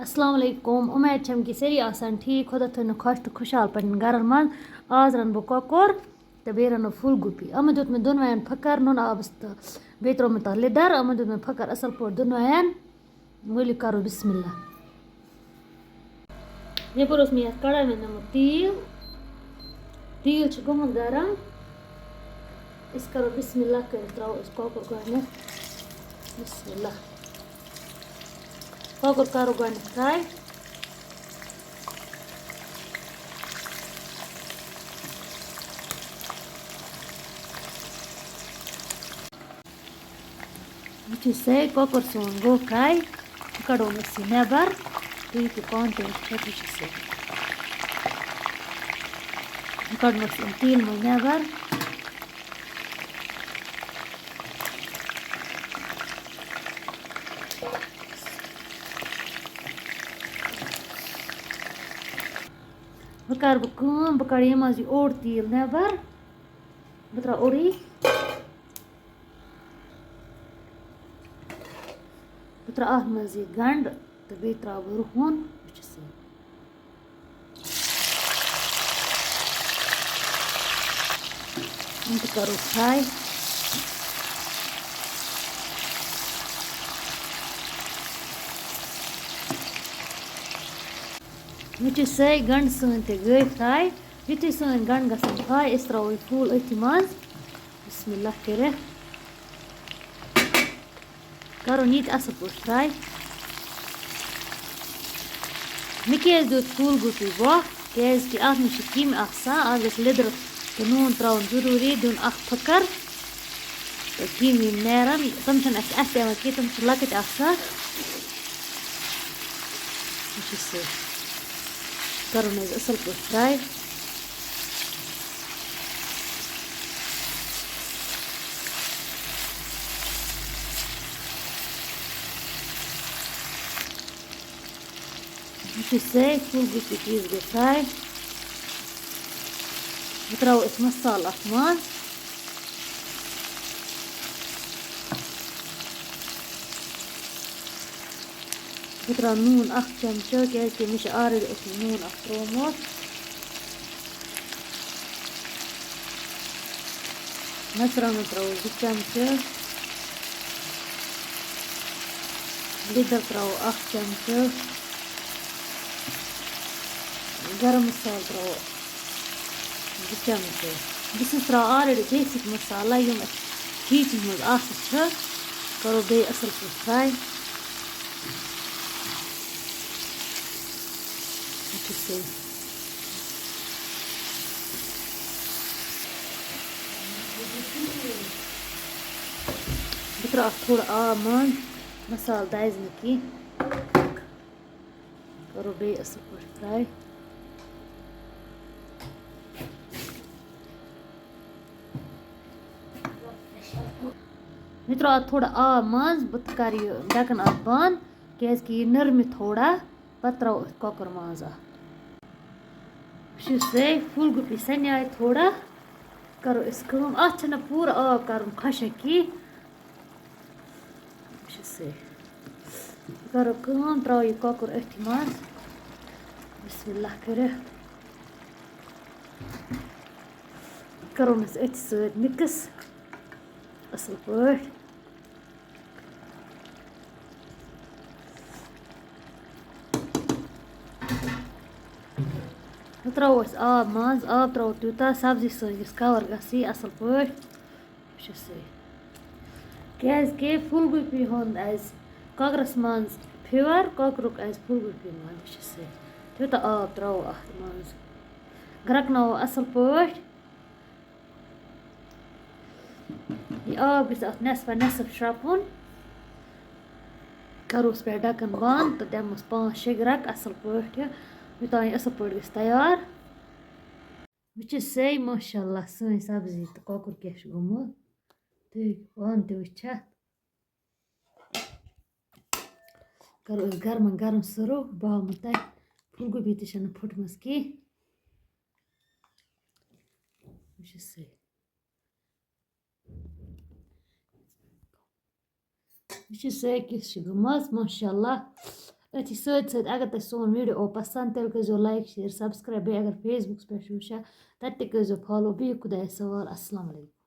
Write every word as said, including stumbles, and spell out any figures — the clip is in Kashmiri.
السلام علیکم، اُمید چھم کہِ سٲری آسن ٹھیٖک۔ خۄدا تھٲینو خۄش تہٕ خۄشحال پننٮ۪ن گرن منٛز۔ آز رَنہٕ بہٕ کۄکُر تہٕ بیٚیہِ رَنہٕ فُل گوٗپی۔ اَتھ منٛز دیُت مےٚ دۄنوَیَن پھٕکَر نُنہٕ آبَس تہٕ بیٚیہِ ترٛوو مےٚ تَتھ لیٚدٕر۔ اَتھ منٛز دیُت مےٚ پھٕکَر اَصٕل پٲٹھۍ دۄنوَیَن۔ ؤلِو کَرو بِسمِ اللہ۔ یَپٲرۍ اوس مےٚ یَتھ کڑاے منٛز نِمُت تیٖل۔ تیٖل چھُ گوٚمُت گرم۔ أسۍ کَرو بِسمِ اللہ کٔرِتھ، ترٛاوو أسۍ کۄکُر گۄڈٕنٮ۪تھ۔ بِسمِ اللہ۔ کۄکُر کَرو گۄڈٕنٮ۪تھ fry۔ وٕچھِو سا، کۄکُر سون گوٚو fry۔ وۄنۍ کَڑون أسۍ یہِ نٮ۪بَر۔ تُہۍ ہیٚکِو پانہٕ تہِ وٕچھِتھ، وٕچھِو سا۔ وۄنۍ کَڑون أسۍ یِم تیٖل منٛز نٮ۪بَر۔ وۄنۍ کَرٕ بہٕ کٲم، بہٕ کَڑٕ ییٚمہِ منٛز یہِ اوٚڑ تیٖل نٮ۪بَر۔ بہٕ ترٛاوٕ اوٚڑُے۔ بہٕ ترٛاوٕ اَتھ منٛز یہِ گنٛڈٕ تہٕ بیٚیہِ ترٛاوٕ بہٕ رُہُن۔ وٕچھِو سا۔ یِم تہِ کَرو fry۔ وٕچھِو سٲے، گنٛڈٕ سٲنۍ تہِ گٔے fry۔ یُتھُے سٲنۍ گنٛڈٕ گژھن fry، أسۍ ترٛاوو یہِ full أتھی منٛز۔ بسم اللہ کٔرِتھ کَرُن یہِ تہِ اَصٕل پٲٹھۍ fry۔ مےٚ کیٛازِ دیُت پھوٗل گوٗپی وۄکھ؟ کیٛازِ کہِ اَتھ منٛز چھِ کیٚمۍ آسان، اَتھ گژھِ لیٚدٕر تہٕ نوٗن ترٛاوُن ضروٗری، دیُن اَکھ پھٕکَر تہٕ کیٚمۍ یِم نیرَن، تِم چھِنہٕ اَسہِ اَتھِ یِوان کینٛہہ، تِم چھِ لۄکٕٹۍ آسان۔ وٕچھِو سا، کَرُن حظ اَصٕل پٲٹھۍ fry۔ یہِ چھُ سٲرِسٕے گوٗپی پیٖس گوٚو fry۔ وۄنۍ ترٛاوو أسۍ مصالہٕ اَتھ منٛز۔ بہٕ ترٛاوٕ نوٗن اَکھ چمچہٕ، کیٛازِکہِ مےٚ چھُ already اوسمُت نوٗن اَکھ ترٛوومُت۔ مرژٕوانٛگن ترٛاوو زٕ چمچہٕ، لیٚدٕر ترٛاوو اَکھ چمچہٕ، گرم مصالہٕ ترٛاوو زٕ چمچہٕ۔ بہٕ چھَس ترٛاوان already basic مصالہٕ، یِم اَسہِ kitchenس منٛز آسان چھِ۔ کَرو بیٚیہِ اَصٕل پٲٹھۍ fry۔ وٕچھِو سا۔ بہٕ ترٛاوٕ اَتھ تھوڑا آب منٛز، مصالہٕ دَزِ نہٕ کینٛہہ۔ کَرو بیٚیہِ اَصٕل پٲٹھۍ fry۔ مےٚ ترٛوو اَتھ تھوڑا آب منٛز، بہٕ تہِ کَرٕ یہِ ڈَکَن اَتھ بنٛد، کیٛازِکہِ یہِ نٔر مےٚ تھوڑا، پَتہٕ ترٛاوو أتھۍ کۄکُر ماز اَتھ۔ وٕچھِو سا، پھوٗل گوٗپی سَنیٛاے تھوڑا، کَرو أسۍ کٲم، اَتھ چھَنہٕ پوٗرٕ آب کَرُن خۄشک کینٛہہ۔ وٕچھِو سا، کَرو کٲم، ترٛاوو یہِ کۄکُر أتھۍ منٛز، بسم اللہ کٔرِتھ۔ کَرو أسۍ أتھۍ سۭتۍ mix اَصٕل پٲٹھۍ۔ وۄنۍ ترٛاوو أسۍ آب منٛز، آب ترٛاوو تیوٗتاہ سبزی سٲنۍ گٔژھ cover گژھٕنۍ اَصٕل پٲٹھۍ۔ وٕچھِو سا، کیٛازِکہِ پھوٗل گوٗپی ہُنٛد آسہِ کۄکرَس منٛز fever، کۄکرُک آسہِ پھوٗل گوٗپی منٛز۔ وٕچھِو سا، تیوٗتاہ آب ترٛاوو اَتھ منٛز، گرٛٮ۪کناوو اَصٕل پٲٹھۍ۔ یہِ آب گژھِ اَتھ نٮ۪صفا نٮ۪صٕف شرٛپُن۔ کَروس پٮ۪ٹھ ڈَکَن بنٛد تہٕ دِموس پانٛژھ شےٚ گرٛٮ۪کہٕ اَصٕل پٲٹھۍ، یوٚتام یہِ اَصٕل پٲٹھۍ گژھِ تیار۔ وٕچھِو سا، ماشاء اللہ، سٲنۍ سبزی تہٕ کۄکُر کیٛاہ چھُ گوٚمُت۔ تُہۍ ہیٚکِو پانہٕ تہِ وٕچھِتھ۔ کَرو أسۍ گرما گرم serve۔ بہٕ ہاوٕ تۄہہِ، پھوٗل گوٗپی تہِ چھَنہٕ پھٕٹمٕژ کینٛہہ۔ وٕچھِو سا۔ وٕچھِو سا، کِژھ چھِ گٔمٕژ، ماشاء اللہ۔ أتھی سۭتۍ سۭتۍ اگر تۄہہِ سون video آو پسنٛد، تیٚلہِ کٔرۍزیو like share subscribe، بیٚیہِ اگر Facebookس پٮ۪ٹھ چھُ وٕچھان، تَتہِ تہِ کٔرۍزیو follow۔ بِہِو خۄدایَس حوال، السلام علیکم۔